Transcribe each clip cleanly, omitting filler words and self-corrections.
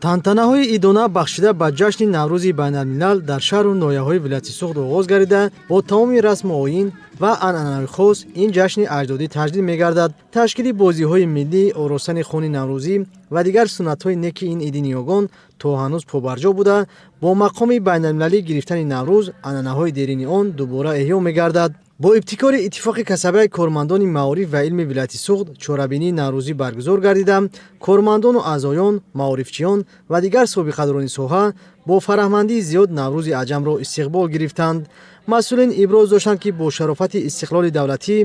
Тантанаҳои идона бахшида ба ҷашни Наврӯзи байналмилал дар шаҳру ноҳияҳои вилояти Суғд оғоз гардида, бо тамоми расму оин ва анъанаҳои хос ин ҷашни аҷдодӣ таҷлил мегардад. Ташкили бозиҳои миллӣ, оростани хони наврӯзӣ ва дигар суннатҳои неки ин иди ниёгон то ҳанӯз побарҷо буда, бо мақоми байналмилалӣ гирифтани Наврӯз анъанаҳои дерини он дубора эҳё мегардад. Бо ибтикори Иттифоқи касабаи кормандони маориф ва илми вилояти Суғд чорабинии наврӯзӣ баргузор гардида, кормандону аъзоён, маорифчиён ва дигар собиқадорони соҳа бо фараҳмандии зиёд Наврӯзи аҷамро истиқбол гирифтанд. Масъулин иброз доштанд, ки бо шарофати истиқлоли давлатӣ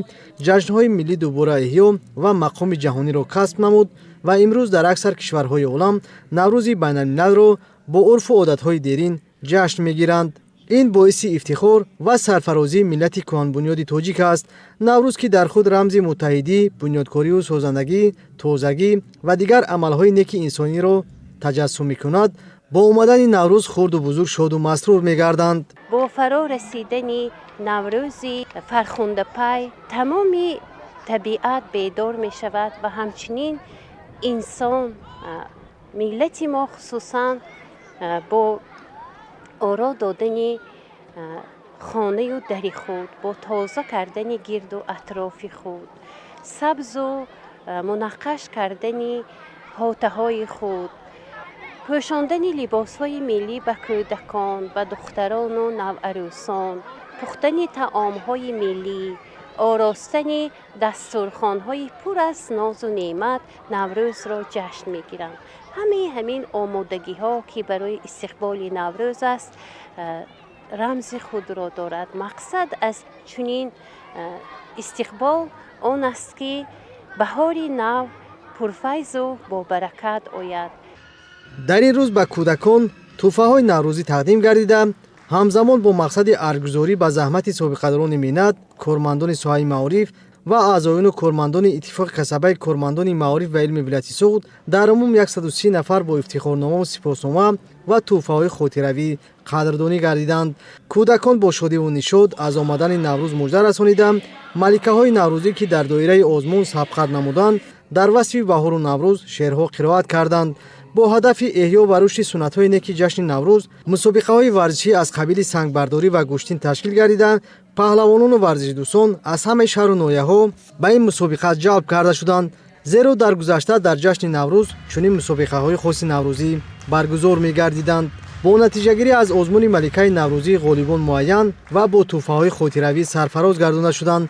ҷашнҳои миллӣ дубора эҳё ва мақоми ҷаҳониро касб намуд ва имрӯз дар аксар кишварҳои олам Наврӯзи байналмилалро бо урфу одатҳои дерин ҷашн мегиранд. Ин боиси ифтихор ва сарфарозии миллати кӯҳанбунёди тоҷик аст. Наврӯз, ки дар худ рамзи муттаҳидӣ, бунёдкорию созандагӣ, тозагӣ ва дигар амалҳои неки инсониро таҷассум мекунад, бо омадани Наврӯз хурду бузург шоду масрур мегарданд. Бо фаро расидани Наврӯзи фархундапай тамоми табиат бедор мешавад ва ҳамчунин инсон, миллати мо хусусан бо оро додани хонаю дари худ, бо тоза кардани гирду атрофи худ, сабзу мунаққаш кардани ҳотаҳои худ, пӯшондани либосҳои миллӣ ба кӯдакон, ба духтарону наварӯсон, пухтани таомҳои миллӣ, оростани дастурхонҳои пур аз нозу неъмат Наврӯзро ҷашн мегиранд. Ҳамаи ҳамин омодагиҳо, ки барои истиқболи Наврӯз аст, рамзи худро дорад. Мақсад аз чунин истиқбол он аст, ки баҳори нав пурфайзу бобаракат ояд. Дар ин рӯз ба кӯдакон тӯҳфаҳои наврӯзӣ тақдим гардида, ҳамзамон бо мақсади арҷгузорӣ ба заҳмати собиқадорони меҳнат, кормандони соҳаи маориф ва аъзоёну кормандони Иттифоқи касабаи кормандони маориф ва илми вилояти Суғд дар умум 130 нафар бо ифтихорномаву сипоснома ва тӯҳфаҳои хотиравӣ қадрдонӣ гардиданд. Кӯдакон бо шодиву нишод аз омадани Наврӯз мужда расонида, маликаҳои наврӯзӣ, ки дар доираи озмун сабқат намуданд, дар васфи баҳору Наврӯз шеърҳо қироат карданд. Бо ҳадафи эҳё ва рушди суннатҳои неки ҷашни Наврӯз мусобиқаҳои варзишӣ аз қабили сангбардорӣ ва гӯштин ташкил гардиданд. Паҳлавонону варзишдӯстон аз ҳамаи шаҳру ноҳияҳо ба ин мусобиқа ҷалб карда шуданд, зеро дар гузашта дар ҷашни Наврӯз чунин мусобиқаҳои хоси наврӯзӣ баргузор мегардиданд. Бо натиҷагирӣ аз озмуни маликаи наврӯзӣ ғолибон муайян ва бо тӯҳфаҳои хотиравӣ сарфароз гардонда шуданд.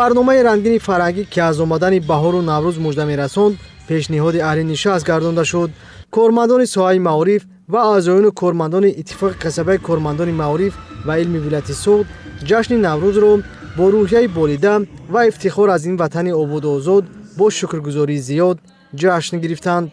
Барномаи рангини фарҳангӣ, ки аз омадани баҳору Наврӯз мужда мерасонд, пешниҳоди аҳли нишаст гардонда шуд. Кормандони соҳаи маориф ва аъзоёну кормандони Иттифоқи касабаи кормандони маориф ва илми вилояти Суғд ҷашни Наврӯзро бо рӯҳияи болида ва ифтихор аз ин ватани ободу озод бо шукргузории зиёд ҷашн гирифтанд.